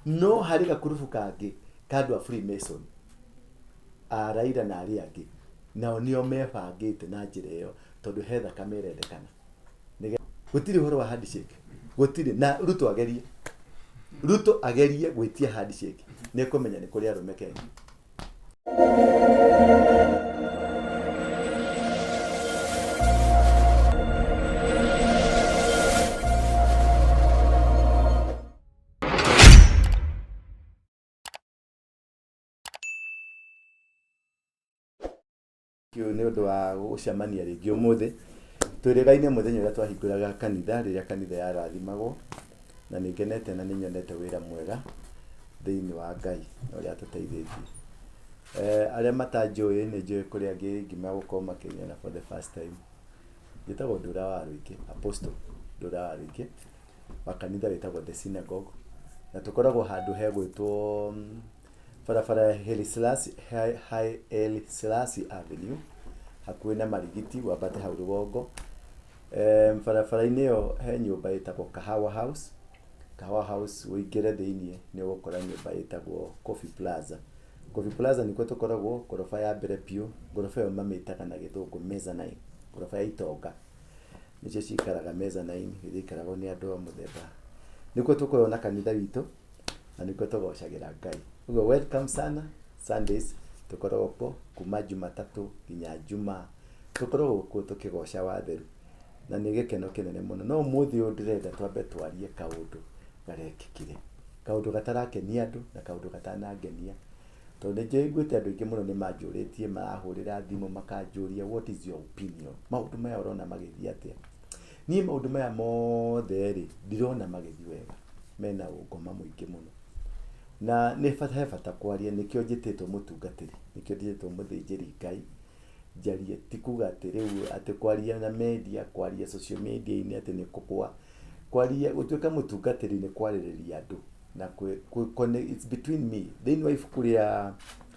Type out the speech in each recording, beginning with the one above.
No harĩ gakurubu kangĩ ka andũ a Freemason, a Raila na arĩa angĩ, nao nĩo mebangĩte na njĩra ĩyo tondũ he thakame ĩrendekana. Gũtirĩ ũhoro wa handshake, gũtirĩ. Na Ruto agerie, Ruto agerie gwĩtia handshake, nĩ ekũmenya nĩ kũrĩ arũme Kenya. Nĩ ũndũ wa gũcemania rĩngĩ ũmũthĩ. Twĩrĩgaine mũthenya ũrĩa twahingũraga kanitha, rĩrĩa kanitha yarathimagwo, na nĩ ngenete na nĩ nyonete wĩra mwega thĩinĩ wa Ngai na ũrĩa atũteithĩtie. Arĩa matanjũĩ nĩ njũĩ kũrĩ angĩ aingĩ megũkorwo makĩnyona for the first time. Njĩtagwo Ndũra wa Rũingĩ, Apostle Ndũra wa Rũingĩ, wa kanitha wĩtagwo The Synagogue, na tũkoragwo handũ hegwĩtwo barabara ya Haile Selassie Avenue, hakuhĩ na Marigiti, wambate hau rũgongo. Barabara-inĩ ĩyo he nyũmba ĩtagwo Kahawa House, Kahawa House ũingĩre thĩiniĩ nĩ ũgũkora nyũmba ĩtagwo Coffee Plaza. Coffee Plaza nĩkuo tũkoragwo, ngoroba ya mbere biũ, ngoroba ĩyo mamĩtaga na gĩthũngũ mezzanine, ngoroba ya itonga. Nĩcio cikaraga mezzanine, iria ikaragwo nĩ andũ a mũthemba. Nĩkuo tũkoragwo na kanitha witũ, na nĩkuo tũgocagĩra Ngai. Ũguo welcome sana Sundays, tũkoragwo kuo kuma Jumatatũ nginya Jumaa. Tũkoragwo kuo tũkĩgoca watheru, na nĩ gĩkeno kĩnene mũno. No ũmũthĩ ũyũ ndĩrenda twambe twarie kaũndũ garekĩkire, kaũndũ gatarakenia andũ na kaũndũ gatanangenia. Tondũ nĩ njiguĩte andũ aingĩ mũno nĩ manjũrĩtie, marahũrĩra thimũ makanjũria what is your opinion? Maũndũ maya ũrona magĩthiĩ atĩa? Niĩ maũndũ maya mothe rĩ, ndirona magĩthiĩ wega, mena ũngoma mũingĩ mũno. Na nĩ he bata kwaria, nĩkĩo njĩtĩtwo mũtungatĩri, nĩkĩo njĩtĩtwo mũthĩnjĩri Ngai, njarie. Ti kuga atĩ rĩu atĩ kwaria na media, kwaria social media-inĩ atĩ nĩ kũgũa. Kwaria, gũtuĩka mũtungatĩri nĩ kwarĩrĩria andũ na it's between me. Thĩinĩ wa ibuku rĩa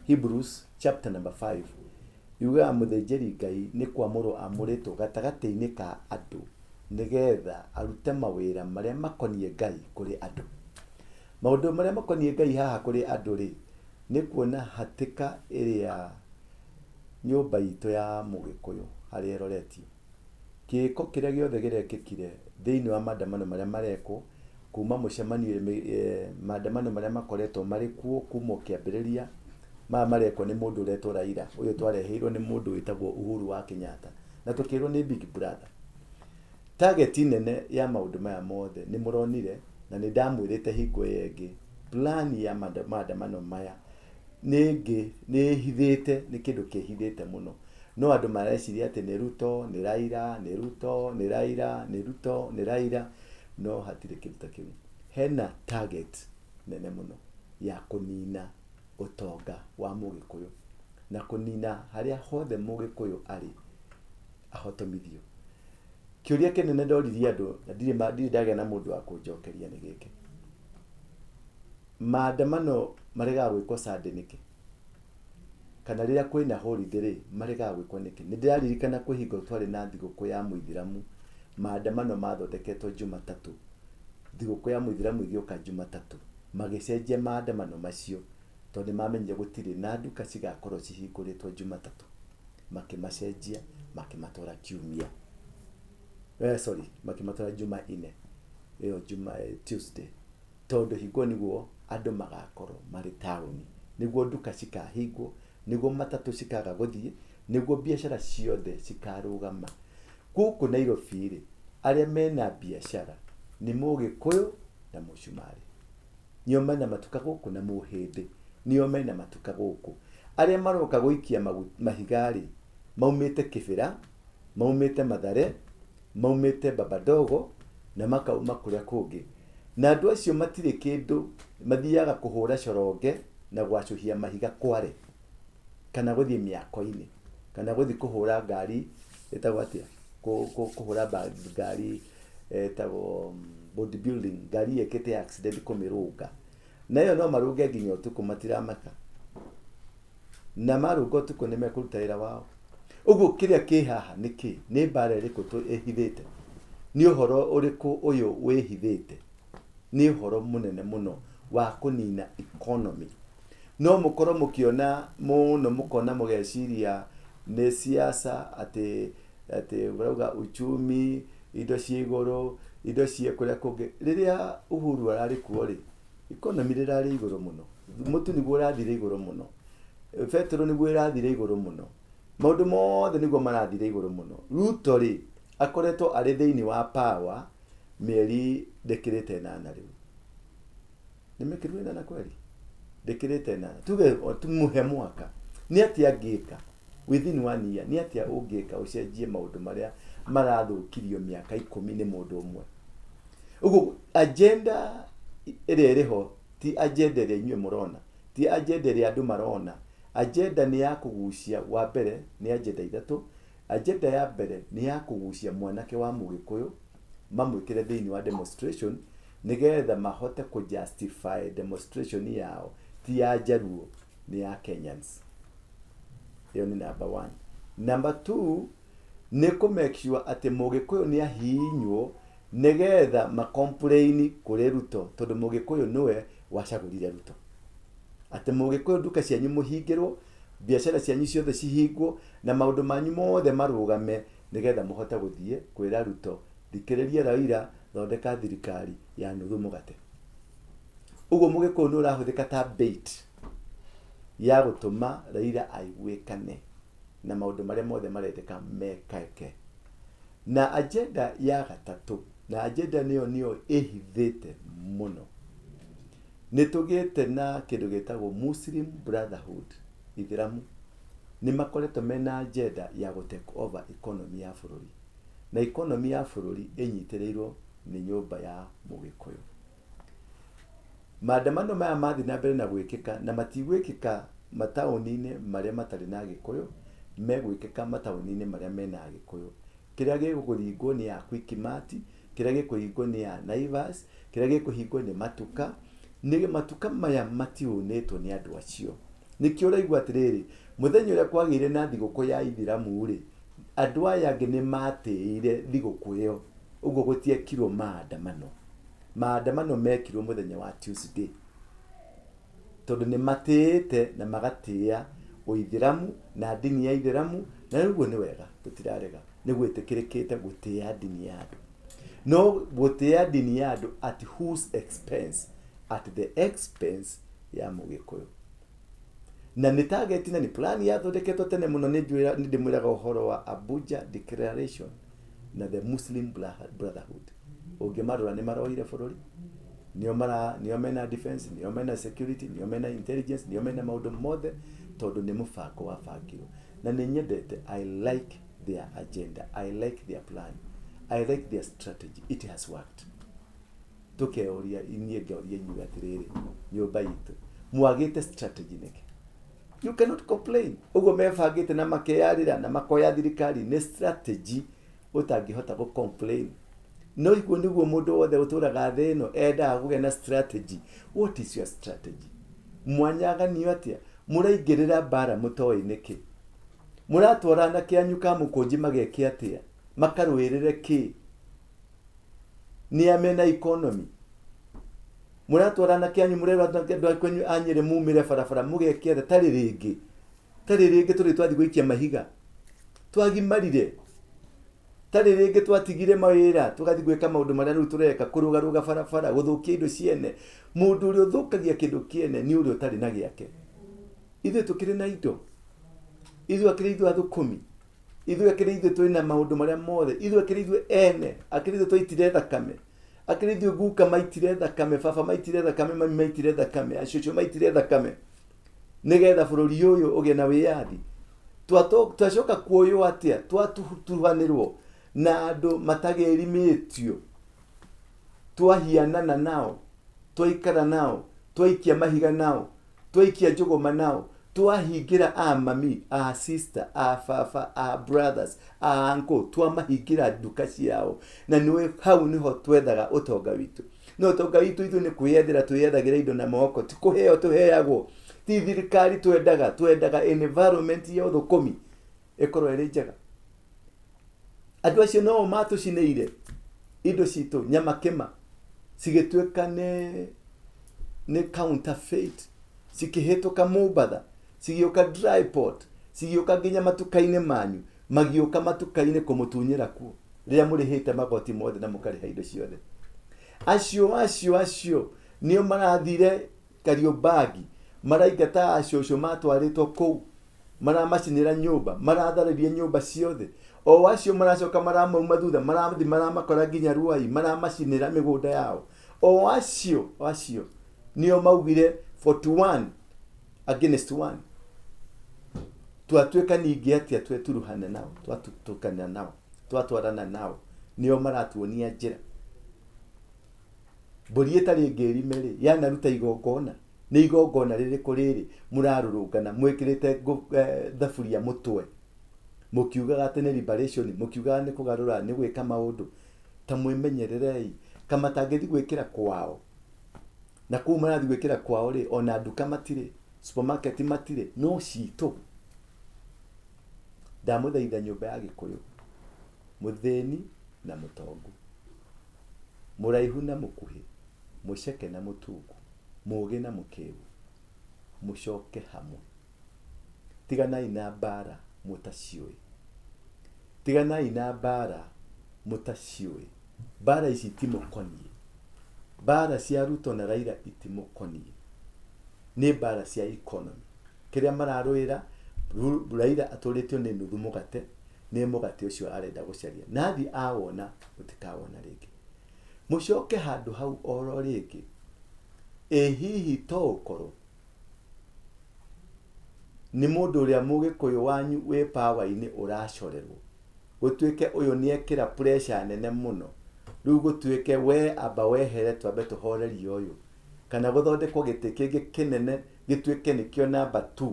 Hebrews chapter number 5, yugaga mũthĩnjĩri Ngai nĩ kwamũrwo amũrĩtwo gatagatĩ-inĩ ka andũ nĩgetha arute mawĩra marĩa makoniĩ Ngai kũrĩ andũ. Maũndũ marĩa makoniĩ Ngai haha kũrĩ andũ rĩ, nĩ kuona hatĩka ĩrĩa nyũmba itũ ya Mũgĩkũyũ harĩa ĩroretio. Gĩko kĩrĩa gĩothe kĩrekĩkire thĩinĩ wa maandamano marĩa marekwo, kuma mũcemanio, maandamano marĩa makoretwo marĩ kuo kuma o kĩambĩrĩria, maya marekwo nĩ mũndũ ũretwo Raila, ũyũ twareheirwo nĩ mũndũ wĩtagwo Uhuru wa Kenyatta, na tũkĩrwo nĩ Big Brother. Target nene ya maũndũ maya mothe nĩ mũronire, na nĩ ndamwĩrĩte hingo ĩyo ĩngĩ, plan ya maandamano maya nĩ ĩngĩ, nĩ ĩhithĩte, nĩ kĩndũ kĩhithĩte mũno. No andũ mareciria atĩ nĩ Ruto, nĩ Raila, nĩ Ruto, nĩ Raila, nĩ Ruto, nĩ Raila, no hatirĩ kĩndũ ta kĩu. Hena target nene mũno ya kũnina ũtonga wa Mũgĩkũyũ na kũnina harĩa hothe Mũgĩkũyũ arĩ ahotomithio. Kĩũria kĩnene ndoririe andũ na ndirĩ ndagĩa na mũndũ wa kũnjokeria nĩ gĩkĩ. Maandamano maregaga gwĩkwo Sunday nĩkĩ? Kana rĩrĩa kwĩna holiday rĩ, maregaga gwĩkwo nĩkĩ? Nĩ ndĩraririkana kwĩ hingo twarĩ na thigũkũ ya mũithĩramu, maandamano mathondeketwo Jumatatũ. Thigũkũ ya mũithĩramu ĩgĩũka Jumatatũ, magĩcenjia maandamano macio tondũ nĩ mamenyire gũtirĩ na nduka cigakorwo cihingũrĩtwo Jumatatũ. Makĩmacenjia, makĩmatwara Kiumia. Sorry, makĩmatwara Jumanne, ĩyo Juma, Tuesday. Tondũ hingo nĩguo andũ magakorwo marĩ taũni, nĩguo nduka cikahingwo, nĩguo matatũ cikaga gũthiĩ, nĩguo biacara ciothe cikarũgama. Gũkũ Nairobi rĩ, arĩa mena biacara nĩ Mũgĩkũyũ na Mũcumarĩ. Nĩo mena matuka gũkũ na Mũhĩndĩ, nĩo mena matuka gũkũ. Arĩa maroka gũikia mahiga rĩ, maumĩte Kĩbĩra, maumĩte Mathare, maumĩte Babadogo na makauma kũrĩa kũngĩ. Na andũ acio matirĩ kĩndũ, mathiaga kũhũra coronge na gwacũhia mahiga kware, kana gũthiĩ mĩako-inĩ, kana gũthiĩ kũhũra ngari ĩtagwo atĩa, kũhũra ngari ĩtagwo body building, ngari ĩkĩte accident kũmĩrũnga. Na ĩyo no marũnge nginya ũtukũ matiramaka. Na marũnga ũtukũ nĩ mekũruta wĩra wao. Ũguo kĩrĩa kĩ haha nĩ kĩ? Nĩ mbara ĩrĩkũ ĩhithĩte? Nĩ ũhoro ũrĩkũ ũyũ wĩhithĩte? Nĩ ũhoro mũnene mũno. wa kũnina economy. No mũkorwo mũkĩona mũno mũkona mũgeciria nĩ siasa atĩ atĩ ũrauga uchumi, indo ciĩ igũrũ, indo ciĩ kũrĩa kũngĩ. Rĩrĩa Uhuru ararĩ kuo rĩ, economy rĩrarĩ igũrũ mũno, mũtu nĩguo ũrathire igũrũ mũno, betũrũ nĩguo ĩrathire igũrũ mũno, maũndũ mothe nĩguo marathire igũrũ mũno. Ruto rĩ, akoretwo arĩ thĩinĩ wa power mĩeri ndĩkĩrĩte ĩnana rĩu. Nĩ mĩkĩru ĩnana kweli? Ndĩkĩrĩte ĩnana. Tuge tũmũhe mwaka. Nĩ atĩa angĩka within one year? Nĩ atĩa ũngĩka ũcenjie maũndũ marĩa marathũkirio mĩaka 10 nĩ mũndũ ũmwe? Ũguo agenda ĩrĩa ĩrĩ ho ti agenda ĩrĩa inyuĩ mũrona, ti agenda ĩrĩa andũ marona. Agenda nĩ ya kũgucia, wa mbere nĩ agenda ithatũ. Agenda ya mbere nĩ ya kũgucia mwanake wa Mũgĩkũyũ mamwĩkĩre thĩinĩ wa demonstration nĩgetha mahote kũ justify demonstration yao ti ya Njaruo, nĩ ya Kenyans. Ĩyo nĩ number one. Number two nĩ kũ make sure atĩ Mũgĩkũyũ nĩ ahihinywo nĩgetha ma complain kũrĩ Ruto, tondũ Mũgĩkũyũ nĩwe wacagũrire Ruto. Atĩ Mũgĩkũyũ nduka cianyu mũhingĩrwo, biacara cianyu ciothe cihingwo na maũndũ manyu mothe marũgame nĩgetha mũhote gũthiĩ kwĩra Ruto, thikĩrĩria Raila, thondeka thirikari ya nuthu mũgate. Ũguo Mũgĩkũyũ nĩ ũrahũthĩka ta bait ya gũtũma Raila aiguĩkane na maũndũ marĩa mothe marendeka mekeke. Na agenda ya gatatũ, na agenda nĩyo nĩyo ĩhithĩte mũno, nĩ tũgĩte na kĩndũ gĩtagwo Muslim Brotherhood. Ithĩramu nĩ makoretwo mena agenda ya gũ take over economy ya bũrũri, na economy ya bũrũri ĩnyitĩrĩirwo nĩ nyũmba ya Mũgĩkũyũ. Maandamano maya mathiĩ na mbere na gwĩkĩka, na matigwĩkĩka mataũni-inĩ marĩa matarĩ na Agĩkũyũ, megwĩkĩka mataũni-inĩ marĩa mena Agĩkũyũ. Kĩrĩa gĩkũringwo nĩ ya Quickmart, kĩrĩa gĩkũhingwo nĩ ya Naivas, kĩrĩa gĩkũhingwo nĩ matuka. Nĩ matuka maya matiũnĩtwo nĩ andũ acio. Nĩkĩo ũraigua atĩrĩrĩ, mũthenya ũrĩa kwagĩire na thigũkũ ya Ithĩramu rĩ, andũ aya angĩ nĩ matĩire thigũkũ ĩyo, ũguo gũtiekirwo maandamano. Maandamano mekirwo mũthenya wa Tuesday, tondũ nĩ matĩĩte na magatĩĩa ũithĩramu na ndini ya Ithĩramu, na ũguo nĩ wega, tũtirarega, nĩ gwĩtĩkĩrĩkĩte gũtĩĩa ndini ya andũ. No gũtĩĩa ndini ya andũ at whose expense? At the expense ya Mũgĩkũyũ. Na nĩ target na nĩ plan yathondeketwo tene mũno. Nĩ ndĩmwĩraga ũhoro wa Abuja Declaration na the Muslim Brotherhood. Ũngĩmarora nĩ maroire bũrũri, nĩo mara nĩo mena defense, nĩo mena security, nĩo mena intelligence, nĩo mena maũndũ mothe, tondũ nĩ mũbango wabangirwo. Na nĩ nyendete, I like their agenda, I like their plan, I like their strategy. It has worked. Tũkeũria, inyuĩ ngeũria inyuĩ atĩrĩrĩ, nyũmba itũ mwagĩte strategy nĩkĩ? You cannot complain. Ũguo mebangĩte na makeyarĩra na makoya thirikari nĩ strategy ũtangĩhota gũ complain. No iguo nĩguo mũndũ wothe ũtũraga thĩ ĩno endaga kũgĩa na strategy. What is your strategy? Mwanyaganio atĩa? Mũraingĩrĩra mbara mũtoĩ nĩkĩ? Mũratwara anake anyu kamũkũnji mageke atĩa? Makarũĩrĩre kĩ? Nĩ a mena economy? Mũratwara anake anyu, mũrerwo andũ akwanyu a Nyĩrĩ mumĩre barabara mũgeke atĩa? Tarĩ rĩngĩ, tarĩ rĩngĩ tũrĩ twathiĩ gũikia mahiga, twagimarire, tarĩ rĩngĩ twatigire mawĩra tũgathiĩ gwĩka maũndũ marĩa rĩu tũreka, kũrũgarũga barabara, gũthũkia indo ciene. Mũndũ ũrĩa ũthũkagia kĩndũ kĩene nĩ ũrĩa ũtarĩ na gĩake. Ithuĩ tũkĩrĩ na indo, ithuĩ akĩrĩ ithuĩ athũkũmi, ithuĩ akĩrĩ ithuĩ twĩna maũndũ marĩa mothe, ithuĩ akĩrĩ ithuĩ ene, akĩrĩ ithuĩ twaitire thakame, akĩrĩ ithuĩ guka maitire thakame, baba maitire thakame, mami maitire thakame, acũcũ maitire thakame, nĩgetha bũrũri ũyũ ũgĩe na wĩyathi. Twacoka kuoywo atĩa? Twatuhanĩrwo na andũ matagĩrimĩtio, twahianana nao, twaikara nao, twaikia mahiga nao, twaikia njũgũma nao, twahingĩra a mami, a sister, a baba, a brothers, a uncle, twamahingĩra nduka ciao, na nĩwe hau nĩho twethaga ũtonga witũ. No ũtonga witũ ithuĩ nĩ kwĩyethera twĩyethagĩra indo na moko, ti kũheo tũheagwo, ti thirikari twendaga, twendaga environment ya ũthũkũmi ĩkorwo ĩrĩ njega. Andũ acio no matũcinĩire indo citũ, nyama kĩma cigĩtuĩka nĩ Nĩ counterfeit, cikĩhĩtũka Mombatha, cigĩũka dry port, cigĩũka nginya matuka-inĩ manyu, magĩũka matuka-inĩ kũmũtunyĩra kuo rĩrĩa mũrĩhĩte magoti mothe na mũkarĩha indo ciothe. Acio acio acio nĩo marathire Kariobangi, maraingata acũcũ matwarĩtwo kũu, maramacinĩra nyũmba, maratharĩria nyũmba ciothe. O acio maracoka maramauma thutha, marathi maramakora nginya Ruai, maramacinĩra mĩgũnda yao. O acio acio nĩo maugire 41 against 1. Twatuĩka ningĩ atĩa tweturuhana nao, twatutũkana nao, twatwarana nao, nĩo maratuonia njĩra. Mbũri ĩtarĩ ngĩrime rĩ, yanaruta igongona. Nĩ igongona rĩrĩkũ rĩrĩ mũrarũrũngana mwĩkĩrĩte thaburia mũtwe, mũkiugaga atĩ nĩ liberation, mũkiugaga nĩ kũgarũra, nĩ gwĩka maũndũ? Ta mwĩmenyererei kamatangĩthiĩ gwĩkĩra kwao, na kũu marathiĩ gwĩkĩra kwao rĩ, ona nduka matirĩ, supermarket matirĩ, no citũ. Ndamũthaitha nyũmba ya Gĩkũyũ, mũthĩni na mũtongu, mũraihu na mũkuhĩ, mũceke na mũtungu, mũgĩ na mũkĩgu, mũcoke hamwe. Tiganai na mbara mũtaciũĩ, tiganai na mbara mũtaciũĩ. Mbara ici itimũkoniĩ, mbara cia Ruto na Raila itimũkoniĩ, nĩ mbara cia economy. Kĩrĩa mararũĩra, Raila atũrĩtio nĩ nuthu mũgate, nĩ mũgate ũcio arenda gũcaria, na athiĩ awona mũtikawona rĩngĩ. Mũcoke handũ hau oro rĩngĩ. Ĩ hihi to ũkorwo nĩ mũndũ ũrĩa mũgĩkũyũ wanyu wĩ power-inĩ ũracorerwo, gũtuĩke ũyũ nĩekĩra pressure nene mũno, rĩu gũtuĩke we amba wehere twambe tũhorerie ũyũ, kana gũthondekwo gĩtĩ kĩngĩ kĩnene gĩtuĩke nĩkĩo number 2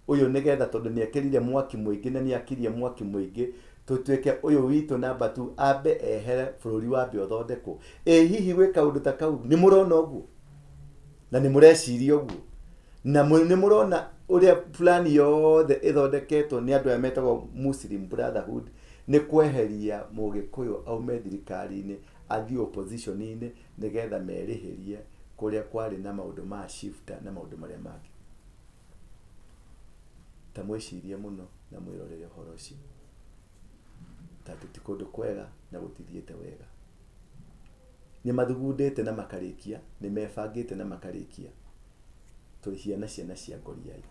ũyũ, nĩgetha tondũ nĩekĩrire mwaki mũingĩ na nĩakirie mwaki mũingĩ, tũtuĩke ũyũ witũ number 2 ambe ehere, bũrũri wambe ũthondekwo. Ĩ hihi gwĩ kaũndũ ta kau? Nĩ mũrona ũguo na nĩ mũreciria ũguo na nĩ mũrona ũrĩa plan yothe ĩthondeketwo nĩ andũ aya metagwo Muslim Brotherhood nĩ kweheria mũgĩkũyũ aume thirikari-inĩ athiĩ opposition-inĩ, nĩgetha merĩhĩrie kũrĩa kwarĩ na maũndũ ma shifter na maũndũ marĩa mangĩ. Ta mwĩcirie mũno na mwĩrorere ũhoro ũcio, tondũ ti kũndũ kwega na gũtithiĩte wega. Nĩ mathugundĩte na makarĩkia, nĩ mebangĩte na makarĩkia. Tũrĩ ciana ciana cia ngoriai,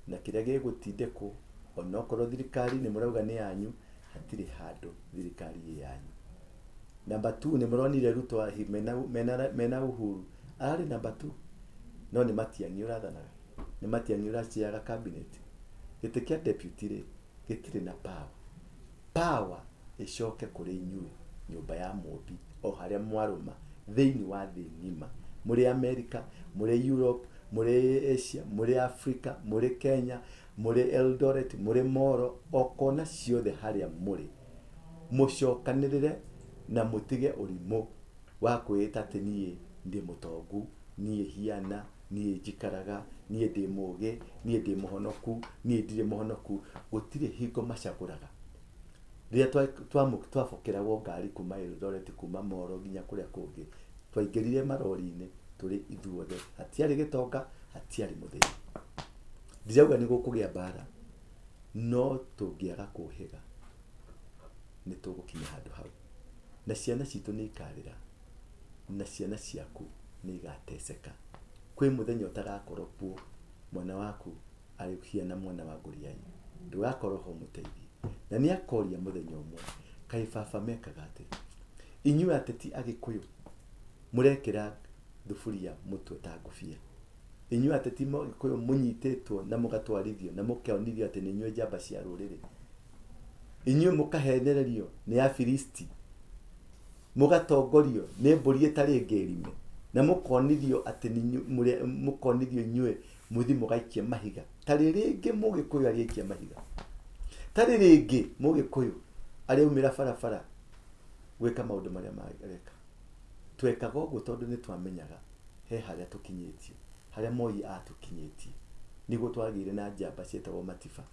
na kĩrĩa gĩgũtindĩkwo, onokorwo thirikari nĩ mũrauga nĩ yanyu, hatirĩ handũ thirikari ĩ yanyu. Number 2 nĩ mũronire Ruto ahi mena Uhuru ararĩ number 2, no nĩ Matiang'i ũrathanaga, nĩ Matiang'i ũraciaga cabinet. Gĩtĩ kĩa deputy rĩ gĩtirĩ na power. Power ĩcoke kũrĩ inyuĩ, nyũmba ya Mũmbi, o harĩa mwarũma thĩinĩ wa thĩ ng'ima, mũrĩ America, mũrĩ Europe, mũrĩ Asia, mũrĩ Africa, mũrĩ Kenya, mũrĩ Eldoret, mũrĩ Moro, o kona ciothe harĩa mũrĩ, mũcokanĩrĩre na mũtige ũrimũ wa kwĩĩta atĩ niĩ ndĩ mũtongu, niĩ hiana, niĩ njikaraga, niĩ ndĩ mũgĩ, niĩ ndĩ mũhonoku, niĩ ndirĩ mũhonoku. Gũtirĩ hingo macagũraga. Rĩrĩa twabokeragwo ngari kuma Eldoret, kuma Moro nginya kũrĩa kũngĩ, twaingĩrire marori-inĩ tũrĩ ithuothe, hatiarĩ gĩtonga, hatiarĩ mũthĩni. Ndirauga nĩ gũkũgĩa mbara, no tũngĩaga kũhĩga nĩ tũgũkinya handũ hau, na ciana citũ nĩ ikarĩra, na ciana ciaku nĩ igateceka. Kwĩ mũthenya ũtagakorwo kuo mwana waku arĩ hiana mwana wa ngũriai, ndũgakorwo ho mũteithie, na nĩ akoria mũthenya ũmwe, kaĩ baba mekaga atĩa? Inyuĩ ateti Agĩkũyũ mũrekĩra thuburia mũtwe ta ngũbia. Inyuĩ ateti Agĩkũyũ mũnyitĩtwo na mũgatwarithio na mũkonithio atĩ nĩ inyuĩ njamba cia rũrĩrĩ. Inyuĩ mũkahenererio nĩ Afilisti, mũgatongorio nĩ mbũri ĩtarĩ ngĩrime, na mũkonithio atĩ mũkonithio inyuĩ mũthi mũgaikie mahiga. Tarĩ rĩngĩ Mũgĩkũyũ arĩaikia mahiga, tarĩ rĩngĩ Mũgĩkũyũ arĩaumĩra barabara gwĩka maũndũ marĩa mareka. Twekaga ũguo tondũ nĩ twamenyaga he harĩa tũkinyĩtie, harĩa Moi atũkinyĩtie. Nĩguo twagĩire na njamba cietagwo Matiba,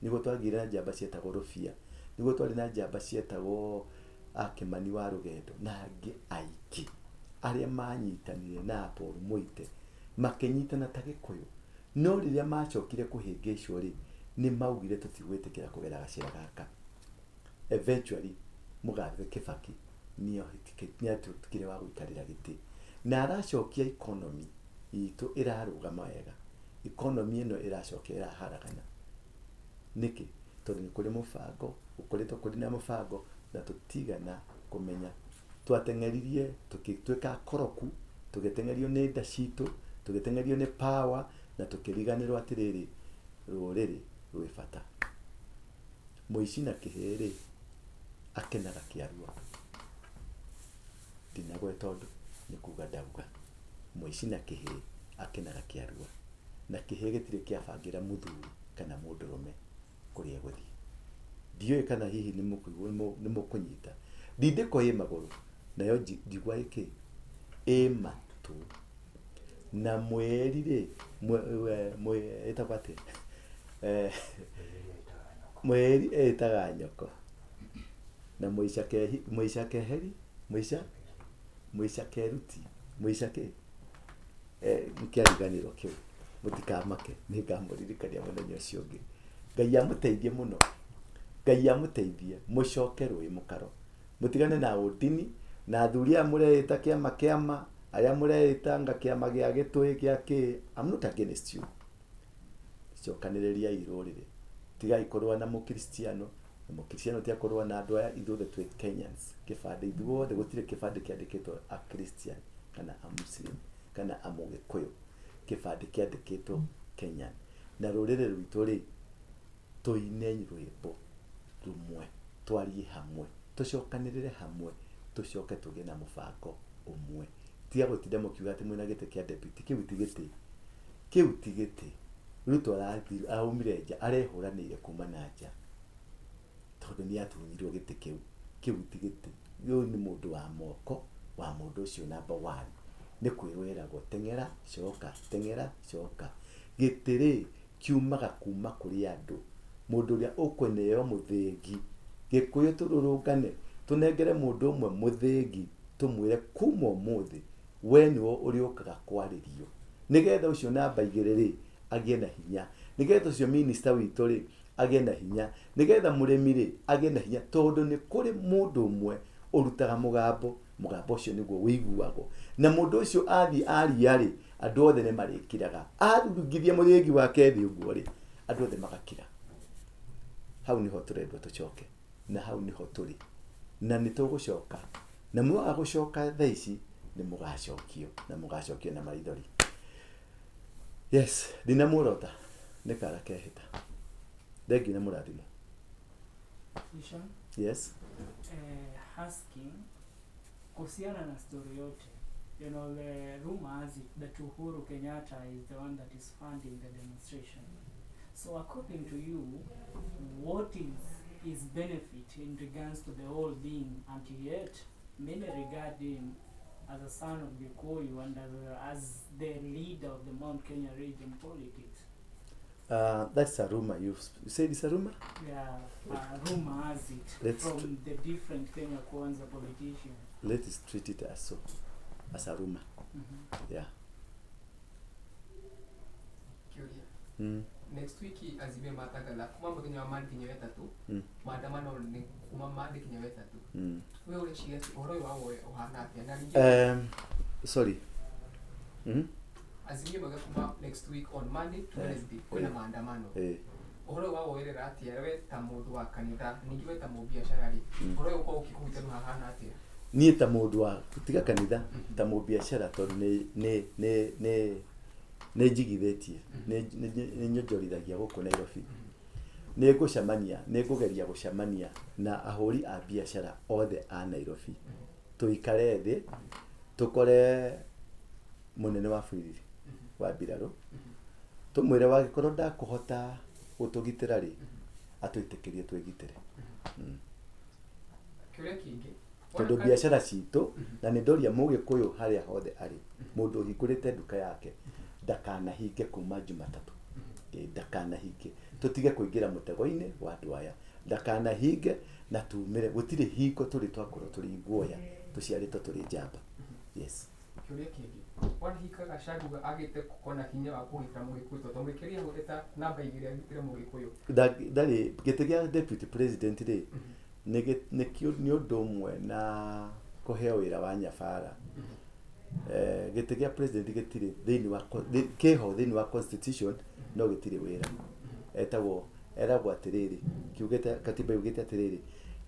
nĩguo twagĩire na njamba cietagwo Rũbia, nĩguo twarĩ na njamba cietagwo Akĩmani wa Rũgendo na angĩ aingĩ. arĩa manyitanire na Paul Muite makĩnyitana ta Gĩkũyũ, no rĩrĩa macokire kũhĩngĩcwo rĩ, nĩ maugire tũtigwĩtĩkĩra kũgera gacĩra gaka. Eventually Mũgathe Kibaki nĩatuĩkire wa gũikarĩra gĩtĩ na aracokia economy itũ ĩrarũgama wega. Economy ĩno ĩracoka ĩraharagana nĩkĩ? Tondũ nĩ kũrĩ mũbango, gũkoretwo kũrĩ na mũbango na tũtigana kũmenya. Twateng'eririe tũgĩtuĩka akoroku, tũgĩteng'erio nĩ nda citũ, tũgĩteng'erio nĩ power na tũkĩriganĩrwo atĩrĩrĩ, rũrĩrĩ rwĩ bata. Mũici na kĩhĩ rĩ, akenaga kĩarua. Ndinagweta ũndũ, nĩ kuga ndauga. Mũici na kĩhĩ akenaga kĩarua. Na kĩhĩ gĩtirĩ kĩabangĩra mũthuri kana mũndũrũme kũrĩa egũthiĩ. Ndiũĩ kana hihi nĩ mũkũnyita. Ndindĩko ĩ magũrũ, nayo njigua ĩkĩ? Ĩ matũ. Na mweri rĩ, ĩtagwo atĩa? Mweri ĩtaga nyoko. Na mũica kehi, mũica keheri, mũica, mũica keruti, mũica kĩ? Nĩkĩariganĩrwo kĩu. Mũtikamake, nĩngamũririkania mũthenya ũcio ũngĩ. Ngai amũteithie mũno. Ngai amũteithie, mũcoke rũĩ mũkaro. Mũtigane na ũndini, na athuri aya mũreĩta kĩama kĩama, arĩa mũreĩta nga kĩama gĩa gĩtũĩ gĩa kĩ. I'm not against you. Cokanĩrĩriai rũrĩrĩ. Tigai kũrũa na mũkristiano, na mũkristiano tiga kũrũa na andũ aya, ithuothe twĩ Kenyans. Kĩbandĩ ithuothe, gũtirĩ kĩbandĩ kĩandĩkĩtwo a Christian kana a Muslim kana a Mũgĩkũyũ. Kĩbandĩ kĩandĩkĩtwo Kenyan. Na rũrĩrĩ rwitũ rĩ, tũine rwĩmbo rũmwe, twarie hamwe, tũcokanĩrĩre hamwe, tũcoke tũgĩe na mũbango ũmwe. Tiga gũtinda mũkiuga atĩ mwĩna gĩtĩ kĩa deputy, kĩu ti gĩtĩ. Kĩu ti gĩtĩ. Ruto araumire nja, arehũranĩire kuma na nja. Tondũ nĩ atunyirwo gĩtĩ kĩu. Kĩu ti gĩtĩ. Ũyũ nĩ mũndũ wa moko wa mũndũ ũcio number one. Nĩ kwĩrwo eragwo teng'era, coka, teng'era, coka. Gĩtĩ rĩ, kiumaga kuma kũrĩ andũ. Mũndũ ũrĩa ũkũneo mũthĩgi. Gĩkũyũ tũrũrũngane, tũnengere mũndũ ũmwe mũthĩgi, tũmwĩre kuma ũmũthĩ, we nĩwe ũrĩũkaga kwarĩrio. Nĩgetha ũcio namba igĩrĩ rĩ, agĩe na hinya. Nĩgetha ũcio minister witũ rĩ, agĩe na hinya. Nĩgetha mũrĩmi rĩ, agĩe na hinya. Tondũ nĩ kũrĩ mũndũ ũmwe ũrutaga mũgambo, mũgambo ũcio nĩguo ũiguagwo. Na mũndũ ũcio athiĩ aria rĩ, andũ othe nĩ marĩkiraga. Arurungithia mũthĩgi wake thĩ ũguo rĩ, andũ othe magakira. Hau nĩho tũrendwo tũcoke, na hau nĩho tũrĩ. Na nĩ tũgũcoka. Na mwaga gũcoka thaa ici, nĩ mũgacokio, na mũgacokio na maithori. Yes, ndinamuorota, nĩ kara kehĩta. Thengiũ na mũrathimo. Isha, Yes. Asking kuhusiana na story yote, the rumor has it that Uhuru Kenyatta is the one that is funding the demonstration. So according to you, what is his benefit in regards to the whole thing? And yet many regard him as a son of Gikuyu and as the leader of the Mount Kenya region politics. That's a rumor. You said it's a rumor? Yeah, rumor has it. Let's from the different Kenya Kwanza politicians. Let us treat it as so, as a rumor. Yeah. Kiuria. Next week Azimio matagala kuma muthenya wa Monday nginya wetatu. Maandamano ni kuma Monday nginya wetatu. We ureciria ati uhoro uyu wa woe uhana atia? Na ningĩ Sorry. Azimio mauga kuma next week on Monday to Wednesday kwĩna maandamano. Ũhoro ũyũ wa woerera atĩa we ta mũndũ wa kanitha, ningĩ we ta mũbiacara rĩ, ũhoro ũyũ ũkorwo ũkĩkũhutia rĩu hahana atĩa? Niĩ ta mũndũ wa tiga kanitha, ta mũbiacara, tondũ nĩ njigithĩtie, nĩ nyonjorithagia gũkũ Nairobi. Nĩ ngũcemania, nĩ ngũgeria gũcemania na ahũri a biacara othe a Nairobi. Tũikare thĩ, tũkore mũnene wa bũrũri wa mbirarũ, tũmwĩre wagĩkorwo ndakũhota gũtũgitĩra rĩ, atwĩtĩkĩrie twĩgitĩre. Kĩũria kĩngĩ. Tondũ biacara citũ, na nĩ ndoria Mũgĩkũyũ harĩa hothe arĩ, mũndũ ũhingũrĩte nduka yake, ndakanahinge kuma Jumatatũ. Ndakanahinge. Tũtige kũingĩra mũtego-inĩ wa andũ aya. Ndakanahinge na tumĩre. Gũtirĩ hingo tũrĩ twakorwo tũrĩ iguoya, tũciarĩtwo tũrĩ njamba. Yes. Kĩũria kĩngĩ, wanahika Gachagua agĩte kona hinya wa kũgitĩra Mũgĩkũyũ tondũ mwĩkĩria hau eta namba igĩrĩ agitĩre Mũgĩkũyũ. Ndarĩ gĩtĩ gĩa deputy president rĩ, nĩ nĩ ũndũ ũmwe na kũheo wĩra wa nyabara. Gĩtĩ gĩa president gĩtirĩ thĩinĩ wa kĩho thĩinĩ wa constitution, no gĩtirĩ wĩra. Etagwo, eragwo atĩrĩrĩ, kiugĩte, katiba yugĩte atĩrĩrĩ,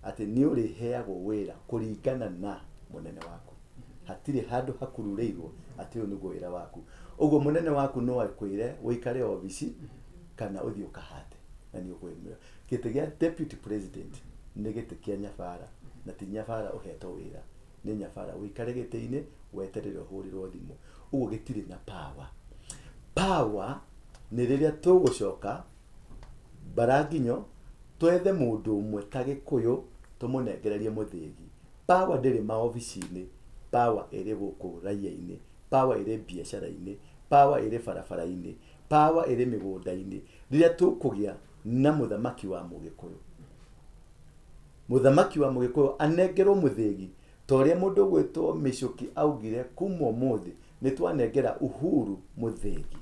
atĩ nĩ ũrĩheagwo wĩra kũringana na mũnene waku. Hatirĩ handũ hakururĩirwo atĩ ũyũ nĩguo wĩra waku. Ũguo mũnene waku no akwĩre ũikare obici kana ũthiĩ ũkahate na nĩ ũkwĩmwĩra. Gĩtĩ gĩa deputy president nĩ gĩtĩ kĩa nyabara, na ti nyabara ũhetwo wĩra, nĩ nyabara ũikare gĩtĩ-inĩ weterere ũhũrĩrwo thimũ. Ũguo gĩtirĩ na power. Power nĩ rĩrĩa tũgũcoka Mbaranginyo twethe mũndũ ũmwe ta Gĩkũyũ tũmũnengererie mũthĩgi. Power ndĩrĩ maobici-inĩ, power ĩrĩ gũkũ raia-inĩ, power ĩrĩ biacara-inĩ, power ĩrĩ barabara-inĩ, power ĩrĩ mĩgũnda-inĩ. Rĩrĩa tũkũgĩa na mũthamaki wa Mũgĩkũyũ, mũthamaki wa Mũgĩkũyũ anengerwo mũthĩgi ta ũrĩa mũndũ ũgwĩtwo Mĩcũki augire kuma ũmũthĩ nĩ twanengera Uhuru mũthĩgi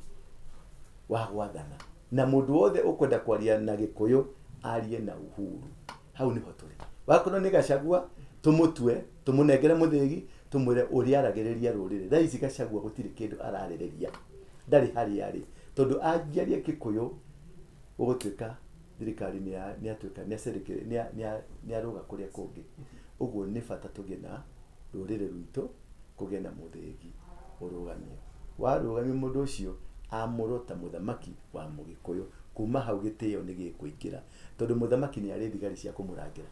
wa gwathana, na mũndũ wothe ũkwenda kwaria na Gĩkũyũ arie na Uhuru. Hau nĩho tũrĩ. Wakorwo nĩ Gachagua tũmũtue, tũmũnengere mũthĩgi, tũmwĩre ũrĩa aragĩrĩria rũrĩrĩ. Thaa ici Gachagua gũtirĩ kĩndũ ararĩrĩria, ndarĩ harĩa arĩ, tondũ angĩaria Gĩkũyũ gũgũtuĩka thirikari nĩ nĩ arũga kũrĩa kũngĩ. Ũguo nĩ bata tũgĩe na rũrĩrĩ rwitũ, kũgĩe na mũthĩgi ũrũgamio. Warũgamio mũndũ ũcio amũrwo ta mũthamaki wa Mũgĩkũyũ, kuma hau gĩtĩo nĩ gĩkũingĩra, tondũ mũthamaki nĩ arĩ thigari cia kũmũrangĩra.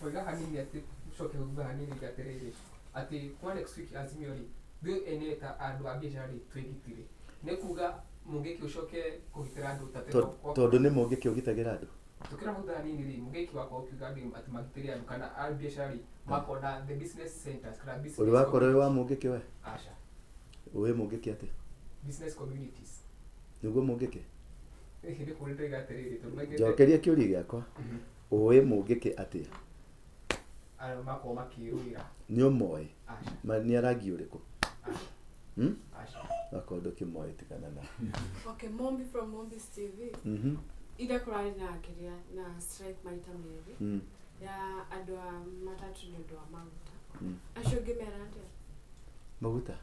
Oiga hanini atĩ coke thutha hanini atĩrĩrĩ, atĩ kwa next week Azimio rĩ, ithuĩ ene ta andũ a biacara rĩ, twĩgitĩre. Nĩ kuga Mũngĩki ũcoke kũgitĩra andũ ta Tondũ nĩ Mũngĩki ũgitagĩra andũ. Tukĩra thutha hanini rĩ, Mũngĩki wakwa ũkiuga andũ atĩ magitĩre andũ kana a biacara rĩ, makona the business centers kana business Ũrĩ wakorwo wĩ wa Mũngĩki we? Aca. Ũĩ Mũngĩki atĩa? Business communities. Nĩguo Mũngĩki? Hihi nĩ kũrĩ ndaiga atĩrĩrĩ, tondũ maigĩte Njokeria kĩũria gĩakwa. Ũĩ Mũngĩki atĩa? Arĩa makorwo makĩrũĩra. Nĩ ũmoĩ? Aca. Ma nĩ arangi ũrĩkũ? Aca. Hmm? Aca. Akorwo ndũkĩmoĩ tigana na. Okay, Mombi from Mombi's TV. Ira kũrarĩ na kĩrĩa na strike maita merĩ ya andũ a matatũ nĩ ũndũ wa maguta. Acio ũngĩmera atĩa? Maguta?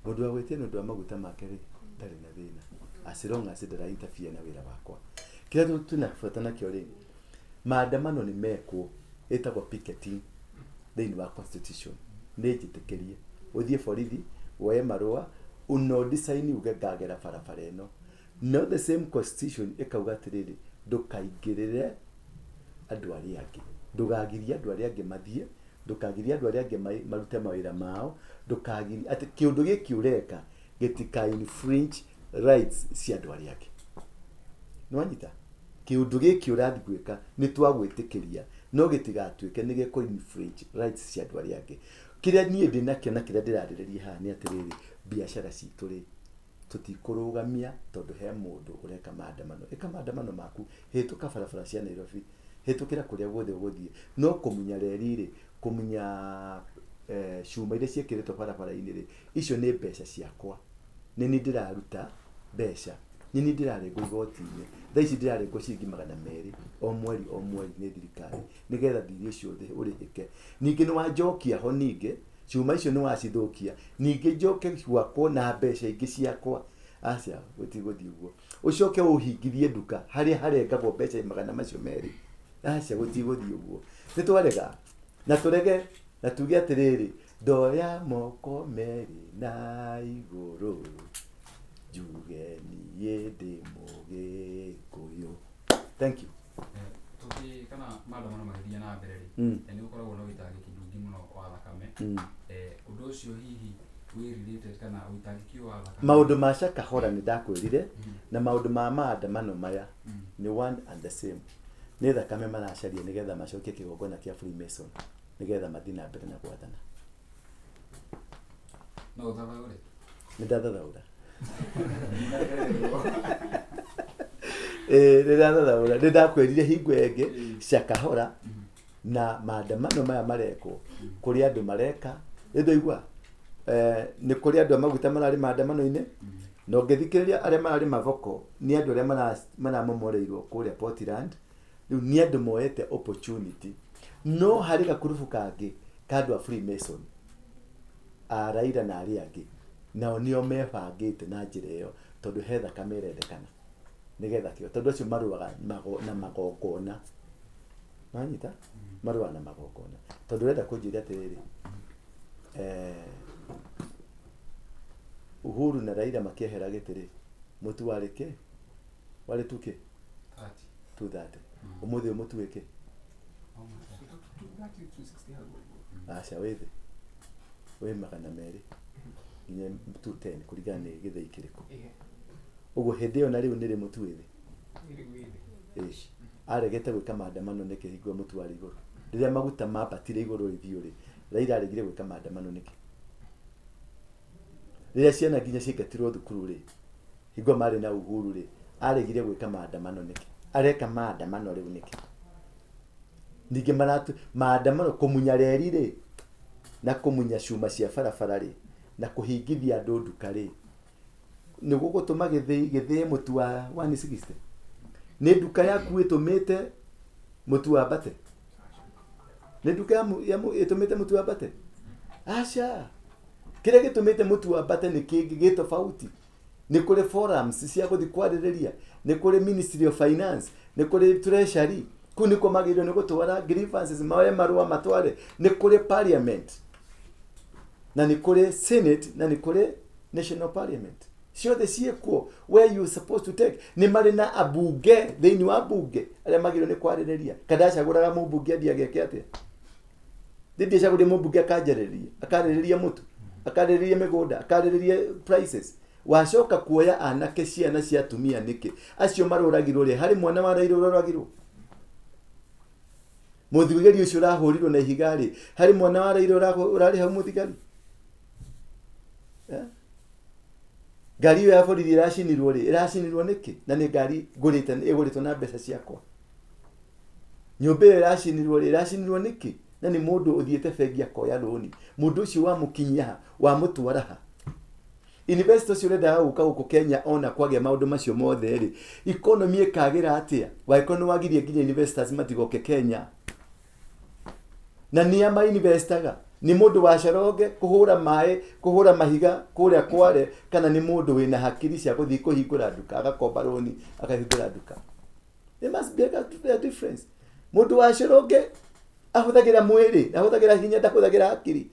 Mũndũ wa gwĩtia nĩ ũndũ wa maguta make rĩ, ndarĩ na thĩna. As long as ndara interfere na wĩra wakwa. Kĩrĩa twĩna bata nakĩo rĩ, maandamano nĩ mekwo, ĩtagwo picketing thĩinĩ wa constitution. Nĩ njĩtĩkĩrie ũthiĩ borithi woe marũa unondi saini uge ngagera barabara ĩno. No the same constitution ĩkauga atĩrĩrĩ, ndũkaingĩrĩre andũ arĩa angĩ, ndũgagirie andũ arĩa angĩ mathiĩ, ndũkagirie andũ arĩa angĩ marute mawĩra mao, ndũkagirie atĩ kĩũndũ gĩkĩ ũreka gĩtika infringe rights cia andũ arĩa angĩ. Nĩwanyita? Kĩũndũ gĩkĩ ũrathiĩ gwĩka nĩ twagwĩtĩkĩria, no gĩtigatuĩke nĩ gĩkũ infringe rights cia andũ arĩa angĩ. Kĩrĩa niĩ ndĩnakĩo na kĩrĩa ndĩrarĩrĩria haha nĩ atĩrĩrĩ, biacara citũ rĩ, tũtikũrũgamia tondũ he mũndũ ũreka maandamano. Ĩka maandamano maku, hĩtũka barabara cia Nairobi, hĩtũkĩra kũrĩa guothe ũgũthiĩ, no kũmunya reri rĩ, kũmunya cuma iria ciĩkĩrĩtwo barabara-inĩ rĩ, icio nĩ mbeca ciakwa. Nĩ niĩ ndĩraruta mbeca, nĩ niĩ ndĩrarengwo igoti-inĩ. Thaa ici ndĩrarengwo ciringi 200 o mweri o mweri nĩ thirikari, nĩgetha thirĩ ũcio ũrĩhĩke. Ningĩ nĩ wanjokia ho ningĩ, cuma icio nĩ wacithũkia, ningĩ njoke gwakwo na mbeca ingĩ ciakwa. Aca, gũtigũthiĩ ũguo. Ũcoke ũhingithie nduka harĩa harengagwo mbeca magana macio merĩ. Aca, gũtigũthiĩ ũguo. Nĩ twarega na tũrege na tuge atĩrĩrĩ, ndoya moko merĩ na igũrũ, njuge niĩ ndĩ Mũgĩkũyũ. Thank you. Tũkĩ kana maandamano magĩthiĩ na mbere rĩ, nĩ gũkoragwo na ũitangĩki mũingĩ mũno wa thakame. Ũndũ ũcio hihi wĩ related kana ũitangĩki wa thakame? Maũndũ ma Shakahola nĩ ndakwĩrire, na maũndũ ma maandamano maya nĩ one and the same. Nĩ thakame maracaria nĩgetha macokie kĩgongona kĩa Freemason, nĩgetha mathiĩ na mbere na gwathana. No ũthathaũre? Nĩ ndathathaũra. Nĩ ndathathaũra. Nĩ ndakwĩrire hingo ĩngĩ Shakahola na maandamano maya marekwo kũrĩ andũ mareka. Nĩ ndaigua Nĩ kũrĩ andũ a maguta mararĩ maandamano-inĩ na ũngĩthikĩrĩria arĩa mararĩ mavoko nĩ andũ arĩa maramomoreirwo kũrĩa Portland. Rĩu nĩ andũ moete opportunity. No harĩ gakurubu kangĩ ka andũ a Freemason a Raila na arĩa angĩ, nao nĩo mebangĩte na njĩra ĩyo tondũ he thakame ĩrendekana nĩgetha kĩo, tondũ acio marũaga na magongona. Wanyita? Marũaga na magongona. Tondũ ũrenda kũnjĩra atĩrĩrĩ, Uhuru na Raila makĩehera gĩtĩ rĩ, mũtu warĩ kĩ? Warĩ 2K? 230. Ũmũthĩ mũtu wĩ kĩ? Aca wĩ thĩ. Wĩ 200 nginya 210 kũringana nĩ gĩthĩi kĩrĩkũ. Ũguo hĩndĩ ĩyo na rĩu nĩrĩ mũtu wĩ thĩ. Aregete gwĩka maandamano nĩkĩ hingo mũtu warĩ igũrũ? Rĩrĩa maguta mambatire igũrũ biũ rĩ, Raila aregire gwĩka maandamano nĩkĩ? Rĩrĩa ciana nginya ciaingatirwo thukuru rĩ, hingo marĩ na Uhuru rĩ, aregire gwĩka maandamano nĩkĩ? Areka maandamano rĩu nĩkĩ? Ningĩ maandamano kũmunya reri rĩ, na kũmunya cuma cia barabara rĩ, na kũhingithia andũ nduka rĩ, nĩ gũgũtũma gĩthĩĩ mũtu wa 160. Nĩ nduka yaku ĩtũmĩte mũtu wambate? Nĩ nduka ĩtũmĩte mũtu wambate? Aca. Kĩrĩa gĩtũmĩte mũtu wambate nĩ kĩngĩ gĩ tofauti. Nĩ kũrĩ forums cia gũthiĩ kwarĩrĩria, nĩ kũrĩ Ministry of Finance, nĩ kũrĩ Treasury, kũu nĩkuo magĩrĩirwo nĩ gũtwara grievances, maoe marũa matware, nĩ kũrĩ Parliament, na nĩ kũrĩ Senate, na nĩ kũrĩ National Parliament. Ciothe ciĩkuo where you supposed to take. Nĩ marĩ na abunge thĩinĩ wa bunge arĩa magĩrĩirwo nĩ kwarĩrĩria. Kana ndacagũraga mũmbunge athiĩ ageke atĩa? Ndĩcagũrire mũmbunge akanjarĩrĩria, akarĩrĩria mũtu, akarĩrĩria mĩgũnda, akarĩrĩria prices. Wacoka kuoya anake ciana cia atumia nĩkĩ? Acio maroragirwo rĩ, harĩ mwana wa Raila ũroragirwo? Mũthigari ũcio ũrahũrirwo na ihiga rĩ, harĩ mwana wa Raila ũrarĩ hau mũthigari? Ngari ĩyo ya borithi ĩracinirwo rĩ, ĩracinirwo nĩkĩ? Na nĩ ngari ngũrĩte, ĩgũrĩtwo na mbeca ciakwa. Nyũmba ĩyo ĩracinirwo rĩ, ĩracinirwo nĩkĩ? Na nĩ mũndũ ũthiĩte bengi akoya rũni. Mũndũ ũcio wamũkinyia ha, wamũtwara ha? Investor ũcio ũrendaga gũka gũkũ Kenya ona kwagĩa maũndũ macio mothe rĩ, economy ĩkagĩra atĩa? Wangĩkorwo nĩ wagirie nginya investors matigoke Kenya. Na nĩa ma-investaga? Nĩ mũndũ wa Caronge kũhũra maĩ, kũhũra mahiga kũrĩa Kware, kana nĩ mũndũ wĩna hakiri cia gũthiĩ kũhingũra nduka, agakomba rũni akahingũra nduka? There must be a difference. Mũndũ wa Caronge ahũthagĩra mwĩrĩ, ahũthagĩra hinya, ndahũthagĩra hakiri.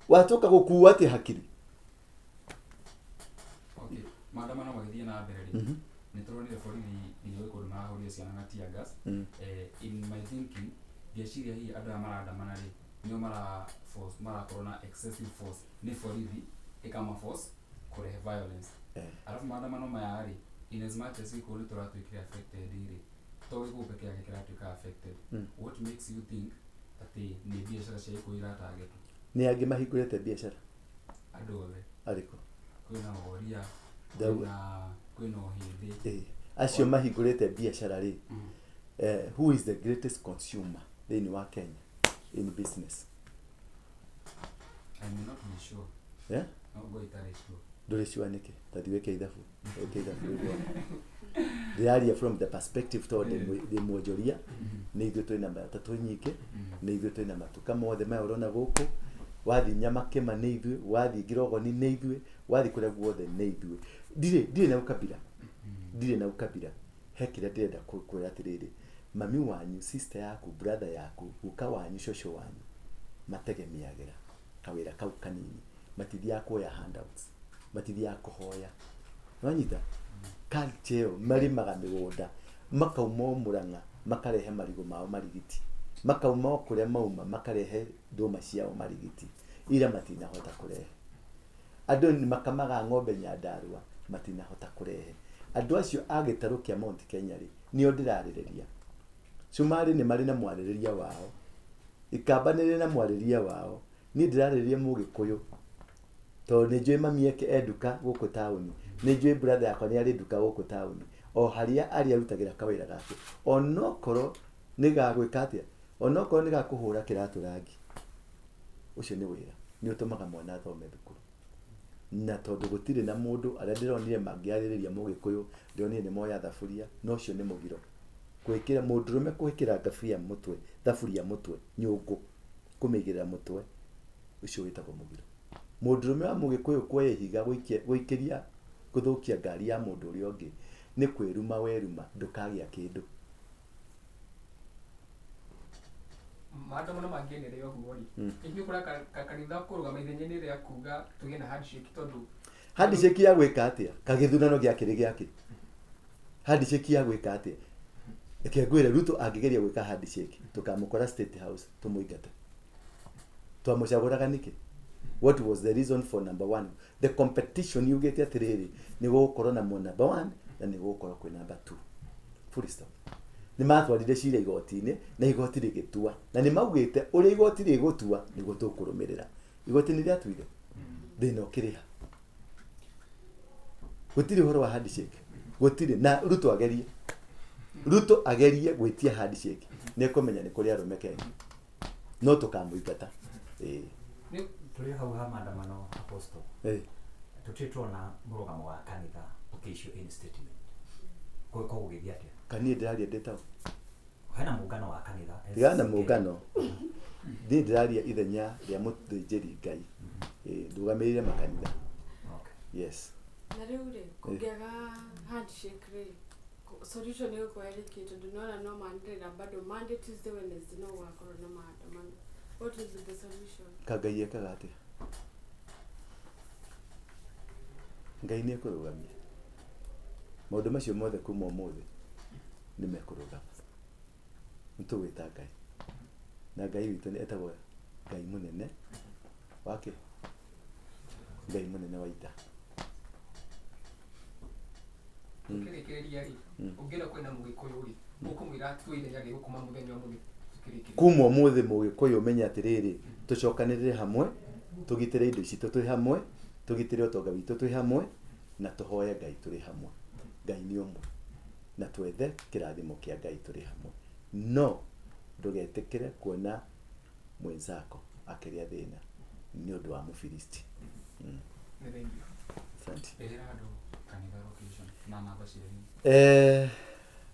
Watoka gũkua atĩa hakiri? Okay, maandamano magĩthiĩ na mbere rĩ, nĩ tũronire borithi nginya gwĩ kũndũ marahũrire ciana na tear gas. In my thinking, ngeciria hihi andũ aya marandamana rĩ, nĩo marakorwo na excessive force, nĩ borithi ĩkama force kũrehe violence. Alafu maandamano maya rĩ, in as much as gĩkũyũ nĩ tũratuĩkire affected rĩ, to gĩkũyũ peke yake kĩratuĩka affected. What makes you think atĩ nĩ biacara cia gĩkũyũ iratargetwo? Nĩ angĩ mahingũrĩte biacara? Andũ othe. Arĩkũ? Kwĩna Woria, kwĩna Ũhĩndĩ. Acio mahingũrĩte biacara rĩ, who is the greatest consumer thĩinĩ wa Kenya in business? I may not be sure. Yeah? No go itarĩ sure. Ndũrĩ sure nĩkĩ? Ta thiĩ wĩke ithabu. Wĩke ithabu rĩu wone. Ndĩraria from the perspective tondũ ndĩ mwonjoria, nĩ ithuĩ twĩna matatũ nyingĩ, nĩ ithuĩ twĩna matuka mothe maya ũrona gũkũ. Wathiĩ Nyamakĩma nĩ ithuĩ, wathiĩ Ngirogoni nĩ ithuĩ, wathiĩ kũrĩa guothe nĩ ithuĩ. Ndirĩ na ũkabira. Ndirĩ na ũkabira. He kĩrĩa ndĩrenda kwĩra atĩrĩrĩ, mami wanyu, sister yaku, brother yaku, guka wanyu, cũcũ wanyu, mategemeagĩra kawĩra kau kanini. Matithiaga kuoya handouts, matithiaga kũhoya. Nĩwanyita? Culture ĩyo marĩmaga mĩgũnda, makauma o Mũrang'a, makarehe marigũ mao marigiti. Makauma o kũrĩa mauma, makarehe ndũma ciao marigiti. Ira matinahota kũrehe. Andũ nĩ makamaga ng'ombe Nyandarua, matinahota kũrehe. Andũ acio a gĩtarũ kĩa Mount Kenya rĩ, nĩo ndĩrarĩrĩria. Cumarĩ nĩ marĩ na mwarĩrĩria wao. Ikamba nĩ rĩ na mwarĩrĩria wao. Niĩ ndĩrarĩrĩria Mũgĩkũyũ. Tondũ nĩ njũĩ mami eke e nduka gũkũ taũni. Nĩ njũĩ brother yakwa nĩ arĩ nduka gũkũ taũni. O harĩa arĩ arutagĩra kawĩra gake. Onokorwo nĩ ga gwĩka atĩa? Onokorwo nĩ ga kũhũra kĩratũ rangi. Ũcio nĩ wĩra. Nĩ ũtũmaga mwana athome thukuru. Na tondũ gũtirĩ na mũndũ arĩa ndĩronire mangĩarĩrĩria mũgĩkũyũ, ndĩronire nĩ moya thaburia, na ũcio nĩ mũgiro. Gwĩkĩra mũndũrũme gwĩkĩra thaburia mũtwe, thaburia mũtwe, nyũngũ, kũmĩigĩrĩra mũtwe, ũcio wĩtagwo mũgiro. Mũndũrũme wa mũgĩkũyũ kuoya ihiga gũikĩria gũthũkia ngari ya mũndũ ũrĩa ũngĩ nĩ kwĩruma weruma, ndũkagĩa kĩndũ. Maandamano mangĩenderea ũguo rĩ, ithuĩ kũra kanitha kũrũgama ithenya-inĩ rĩa kuga tũgĩe na handshake tondũ handshake ya gwĩka atĩa? Kagĩthurano gĩakĩrĩ gĩakĩ? Handshake ya gwĩka atĩa? Reke ngwĩre Ruto angĩgeria gwĩka handshake tũkamũkora State House tũmũingate. Twamũcagũraga nĩkĩ? What was the reason for number one? The competition yugĩte atĩrĩrĩ, nĩ gũgũkorwo na number one na nĩ gũgũkorwo kwĩ number two. Full stop. Nĩ matwarire cira igoti-inĩ na igoti rĩgĩtua, na nĩ maugĩte ũrĩa igoti rĩgũtua nĩguo tũkũrũmĩrĩra. Igoti nĩ rĩatuire, thĩna ũkĩrĩha. Gũtirĩ ũhoro wa handshake, gũtirĩ. Na Ruto agerie, Ruto agerie gwĩtia handshake nĩ ekũmenya nĩ kũrĩ arũme Kenya, no tũkamũingata. Tũrĩ hau ha maandamano Apostle, tũtirĩ tuona mũrũgamo wa kanitha ũkĩ-issue any statement. Ko gũgĩthiĩ atĩa? Kaniĩ ndĩraria ndĩtagwo hena mũngano wa kanitha. Tigana na mũngano, niĩ ndĩraria ithenya rĩa mũthĩnjĩri Ngai, ndũgamĩrĩire makanitha. Yes. Na rĩu rĩ, kũngĩaga handshake rĩ, solution ĩgũkorwo ĩrĩ kĩ? Tondũ nĩwona no manĩrĩra bado Monday, Tuesday, Wednesday no gũgakorwo na maandamano. What is the solution? Ka Ngai ekaga atĩa? Ngai nĩ ekũrũgamia maũndũ macio mothe kuma ũmũthĩ, nĩ mekũrũgama. Nĩ tũgwĩta Ngai, na Ngai witũ nĩ etagwo Ngai mũnene wake, Ngai mũnene wa ita. Tũkĩrĩkĩrĩria rĩ, ũngĩenda kwĩna mũgĩkũyũ rĩ, ũkũmwĩra tue ithenya rĩrĩkũ kuma mũthenya ũmũthĩ tũkĩrĩkĩrĩria? Kuma ũmũthĩ mũgĩkũyũ ũmenye atĩrĩrĩ, tũcokanĩrĩre hamwe, tũgitĩre indo citũ twĩ hamwe, tũgitĩre ũtonga witũ twĩ hamwe, na tũhoe Ngai tũrĩ hamwe. Ngai nĩ ũmwe, na twethe kĩrathimo kĩa Ngai tũrĩ hamwe. No ndũgetĩkĩre kuona mwenzako akĩrĩa thĩna nĩ ũndũ wa Mũfilisti. Asante.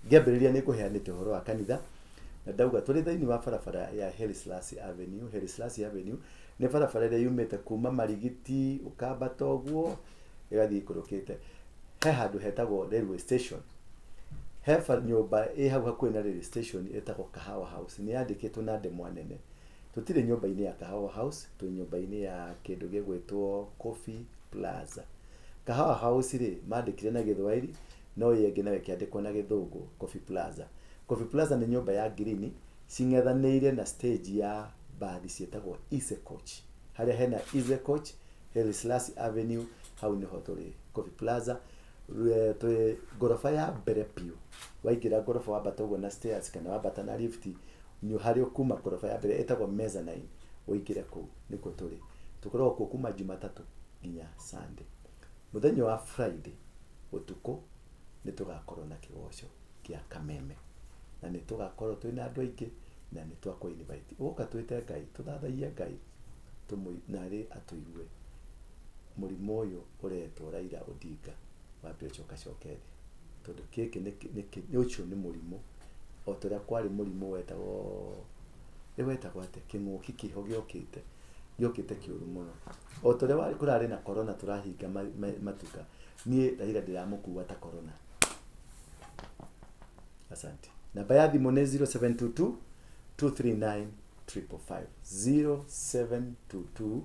Ngĩambĩrĩria nĩ ngũheanĩte ũhoro wa kanitha, na ndauga tũrĩ thĩinĩ wa barabara ya Haile Selassie Avenue. Haile Selassie Avenue nĩ barabara ĩrĩa yumĩte kuma Marigiti ũkambata ũguo ĩgathiĩ ĩikũrũkĩte. He handũ hetagwo railway station, he nyũmba ĩ hau hakuhĩ na railway station ĩtagwo Kahawa House, nĩ yandĩkĩtwo na ndemwa nene. Tũtirĩ nyũmba-inĩ ya Kahawa House, twĩ nyũmba-inĩ ya kĩndũ gĩgwĩtwo Coffee Plaza. Kahawa House rĩ, mandĩkire na Gĩthwaĩri, no ĩyo ĩngĩ nayo ĩkĩandĩkwo na Gĩthũngũ, Coffee Plaza. Coffee Plaza nĩ nyũmba ya ngirini cing'ethanĩire na stage ya mbathi ciĩtagwo Easy Coach. Harĩa hena Easy Coach, Haile Selassie Avenue, hau nĩho tũrĩ Coffee Plaza. Twĩ ngoroba ya mbere biũ. Waingĩra ngoroba wambata ũguo na stairs kana wambata na lift, nĩ harĩa kuma ngoroba ya mbere ĩtagwo mezzanine, ũingĩre kũu nĩkuo tũrĩ. Tũkoragwo kuo kuma Jumatatũ nginya Sunday. Mũthenya wa Friday ũtukũ nĩ tũgakorwo na kĩgoco kĩa Kameme, na nĩ tũgakorwo twĩna andũ aingĩ, na nĩ twakũ invite ũka twĩte Ngai, tũthathaiye Ngai, narĩ atũigue. Mũrimũ ũyũ ũretwo Raila Odinga wambe ũcokacoke thĩ, tondũ gĩkĩ nĩ ũcio nĩ mũrimũ. O ta ũrĩa kwarĩ mũrimũ wetagwo, nĩ wetagwo atĩa, kĩng'ũki kĩho gĩokĩte, gĩokĩte kĩũru mũno. O ta ũrĩa kũrarĩ na corona tũrahinga matuka, niĩ Raila ndĩramũkua ta corona. Asante. Namba ya thimũ nĩ 0722 239 555. 0722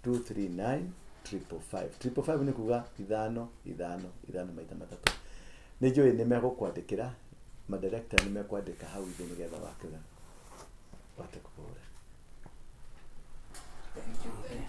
239 555. 555 nĩ kuga ithano ithano ithano maita matatũ. Nĩ njũĩ nĩ megũkwandĩkĩra, madirector nĩ mekwandĩka hau thĩ nĩgetha wakĩra ũhote kũhũra. Thank you.